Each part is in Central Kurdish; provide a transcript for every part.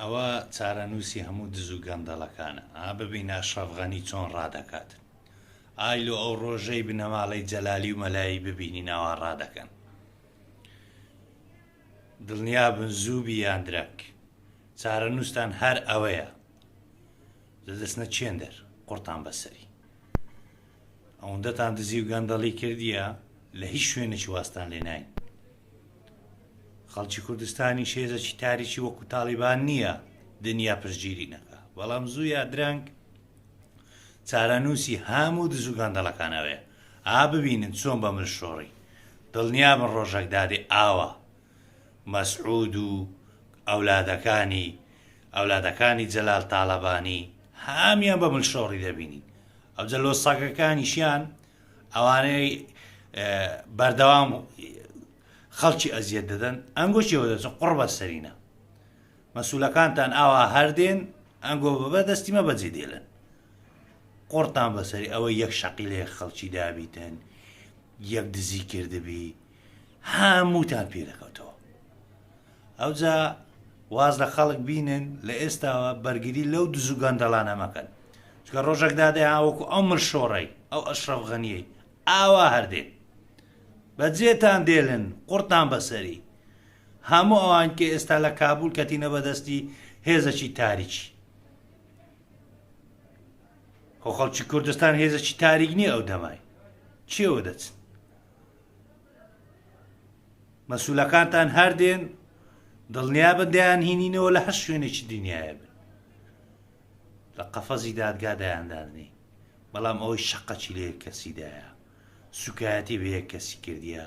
ئەوە چارەنووسی هەموو دز و گەندەڵەکانە. ئا ببینە ئەشڕەف غەنی چۆن ڕادەکاتن. ئای لۆ ئەو ڕۆژەی بنەماڵەی جەلالی و مەلایی ببینین ئاوا ڕادەکەن. دڵنیابن زوو بی یان درەنگ چارەنووستان هەر ئەوەیە. لە دەستنە چێندەر قوڕتان بەسەری. ئەوەندەتان دزی و گەندەڵی کردیە لە هیچ شوێنێکی وازتان لێ ناین. خەڵکی کوردستانیش هێزەکی تاریکی وەکو تاڵیبان نییە دنیا پشتگیری نەکا. بەڵام زوو یا درەنگ چارەنووسی هەموو دز و گەندەڵەکان ئەوەیە. ئا ببینن چۆن بە مل شۆڕی. دڵنیابن ڕۆژەک دادێ ئاوا مەسعود و ئەولادەکانی ئەولادەکانی جەلال تاڵەبانی هەمیان بە مل شۆڕی دەبینین. ئەوجە لۆ سەگەکانیشیان ئەوانەی بەردەوام خەڵکی ئەزیەت دەدەن ئەنگۆ چیەوە دەچن قوڕ بە سەرینە مەسولەکانتان ئاوا هەردێن ئەنگۆ بە دەستی مە بەجێ دێلن قوڕتان بەسەری ئەوە یەک شەقی لە یەک خەڵکی دابیتن یەک دزی کردبی هەمووتان پێ دەکەوتەوە ئەوجا واز لە خەڵک بینن لە ئێستاوە بەرگری لەو دز و گەندەڵانە مەکەن چکە ڕۆژێک دادەیان وەکو ئەو ملشۆڕەی ئەو ئەشرەف غەنیەی ئاوا هەردێن بەجێتان دێلن قوڕتان بەسەری هەموو ئەوان کە ئێستا لە کابول کەتینە بەدەستی هێزەکی تاریکی خۆ خەڵکی کوردستان هێزەکی تاریک نییە ئەو دەمای چیەوە دەچن مەسولەکانتان هەر دێن دڵنیابن دەیان هینینەوە لە هەر شوێنێکی دنیاە بن لە قەفەزی دادگا دایاندانێ بەڵام ئەوەی شەقەچی لە یەک کەسیدایە سوکایەتی بە یەک کەسی کردیە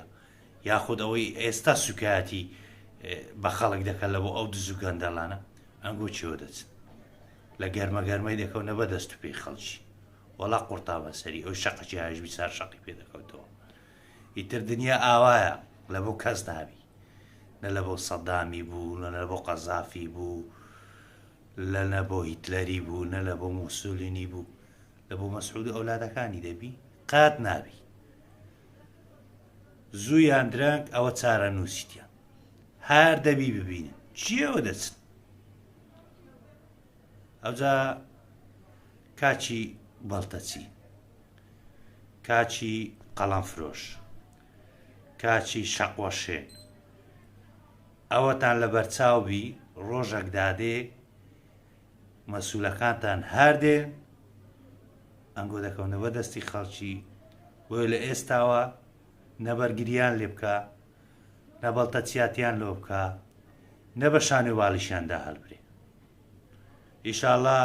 یاخود ئەوەی ئێستا سوکایەتی بە خەڵک دەکەن لە بۆ ئەو دز و گەندەڵانە ئەنگۆ چێوە دەچن لە گەرمە گەرمەی دەکەونە بە دەست و پێی خەڵکی وەڵا قورتا بەسەری ئەو شەقەکی هاژبی سار شەقی پێ دەکەوتەوە ئیتر دنیا ئاوایە لە بۆ کەس نابی نە لە بۆ سەدامی بوو نە لە بۆ قەزافی بوو لە نە بۆ هیتلەری بوو نە لە بۆ موسولینی بوو لە بۆ مەسعود و ئەولادەکانی دەبی قات نابی زوو یان درەنگ ئەوە چارەنووسیتیان هەر دەبی ببینن چیەوە دەچن ئەوجا کاچی بەڵتەچی کاچی قەڵەم فرۆش کاچی شەقوەشێن ئەوەتان لە بەرچاو بی ڕۆژەک دادێ مەسولەکانتان هەردێن ئەنگۆ دەکەونەوە دەستی خەڵکی بۆیە لە ئێستاوە نەبەرگریان لێ بکە نە بەڵتە چیاتیان لۆ بکە نە بە شان و باڵیشیاندا هەڵبرێ ئیشاڵا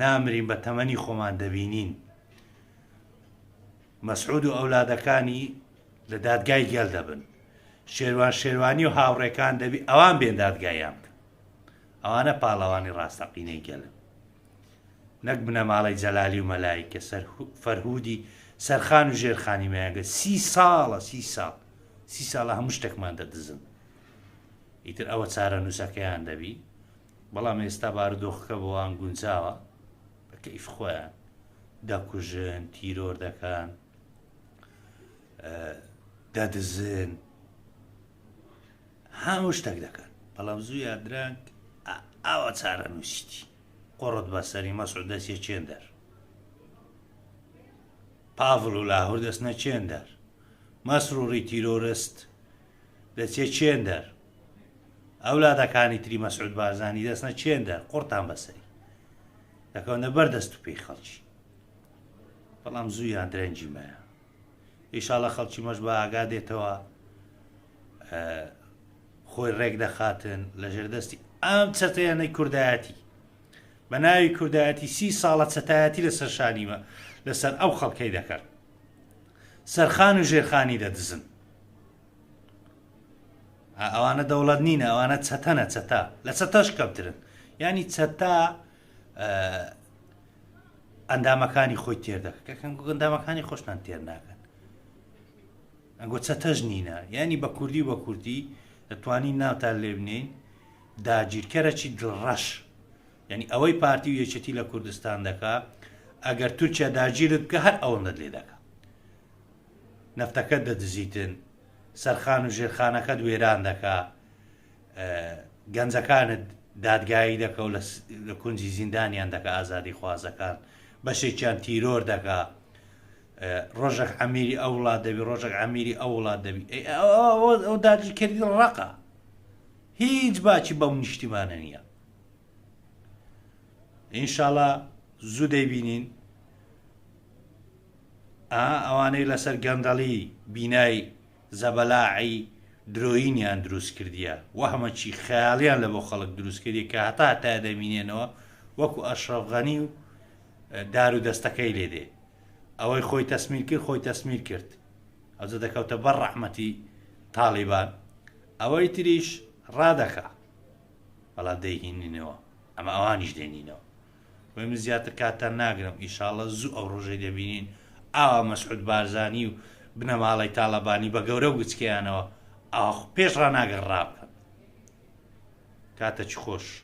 نامرین بە تەمەنی خۆمان دەبینین مەسعود و ئەولادەکانی لە دادگای گەل دەبن شێروان شێروانی و هاوڕێکان دەبی ئەوان بێن دادگایان بکەن ئەوانە پاڵەوانی ڕاستەقینەی گەلن نەک بنەماڵەی جەلالی و مەلایی کە سەر فەرهودی سەرخان و ژێرخانی مایانگە سی ساڵە سی ساڵ سی ساڵە هەموو شتێکمان دەدزن ئیتر ئەوە چارەنووسەکەیان دەبی بەڵام ئێستا بارودۆخەکە بۆوان گونجاوە بە کەیف خۆیان دەکوژن تیرۆر دەکەن دەدزن هەموو شتێک دەکەن بەڵام زوو یا درەنگ ئاوا چارەنووسیتی قوڕت بەسەری مەسعود دەچێ چێن دەر پاڤڵ و لاهور دەچنە چێن دەر مەسروری تیرۆرست دەچێ چێن دەر ئەولادەکانی تری مەسعود بارزانی دەچنە چێن دەر قوڕتان بەسەری دەکەونە بەر دەست و پێی خەڵکی بەڵام زوو یان درەنگی مایە ئیشاڵە خەڵکی مەش بە ئاگا دێتەوە خۆی ڕێک دەخاتن لەژێر دەستی ئەم چەتەیانەی کوردایەتی بە ناوی کوردایەتی سی ساڵە چەتایەتی لەسەر شانیمە لەسەر ئەو خەڵکەی دەکەن سەرخان و ژێرخانی دەدزن ئەوانە دەوڵەت نینە ئەوانە چەتەنە چەتە لە چەتەش کەمترن ینی چەتە ئەندامەکانی خۆی تێر دەکەن ئەندامەکانی خۆشتان تێر ناکەن ئەنگۆ چەتەش نینە یانی بە کوردی و بە کورتی دەتوانین ناوتان لێ بنێین داگیرکەرەکی دڵڕەش یعنی ئەوەی پارتی و یەکێتی لە کوردستان دەکا ئەگەر تورکیا داگیرت بکە هەر ئەوەندەت لێ دەکا نەفتەکەت دەدزیتن سەرخان و ژێرخانەکەت وێران دەکا گەنجەکانت. دادگایی دەکە و لە کونجی زیندانیان دەکە ئازادی خوازەکان بەشێکیان تیرۆر دەکا ڕۆژێک ئەمیری ئەو وڵات دەبی ڕۆژێک ئەمیری ئەو وڵات دەبی ئەو داگیرکەری ڕەقە هیچ باکی بەم نیشتیمانە نییە ئینشاڵا زوو دەیبینین ئەوانەی لەسەر گەندەڵی بینای زەبەلاحی درۆیینیان دروست کردیە وەهمەکی خەیاڵیان لە بۆ خەڵک دروست کردیە کە هەتا هەتایە دەمینێنەوە وەکو ئەشرەف غەنی و دار و دەستەکەی لێ دێ ئەوەی خۆی تەسمیر کرد خۆی تەسمیر کرد ئەوجە دەکەوتە بەر ڕەحمەتی تاڵیبان ئەوەی تریش ڕادەکا بەڵام دەیهینینەوە ئەمە ئەوانیش دێنینەوە بۆیە من زیاتر کاتتان ناگرم ئیشاڵە زوو ئەو ڕۆژەی دەبینین ئاوا مەسعود بارزانی و بنەماڵەی تاڵەبانی بە گەورە و گچکەیانەوە ئاخ پێش ڕاناگەن ڕابکەن کاتەکی خۆش.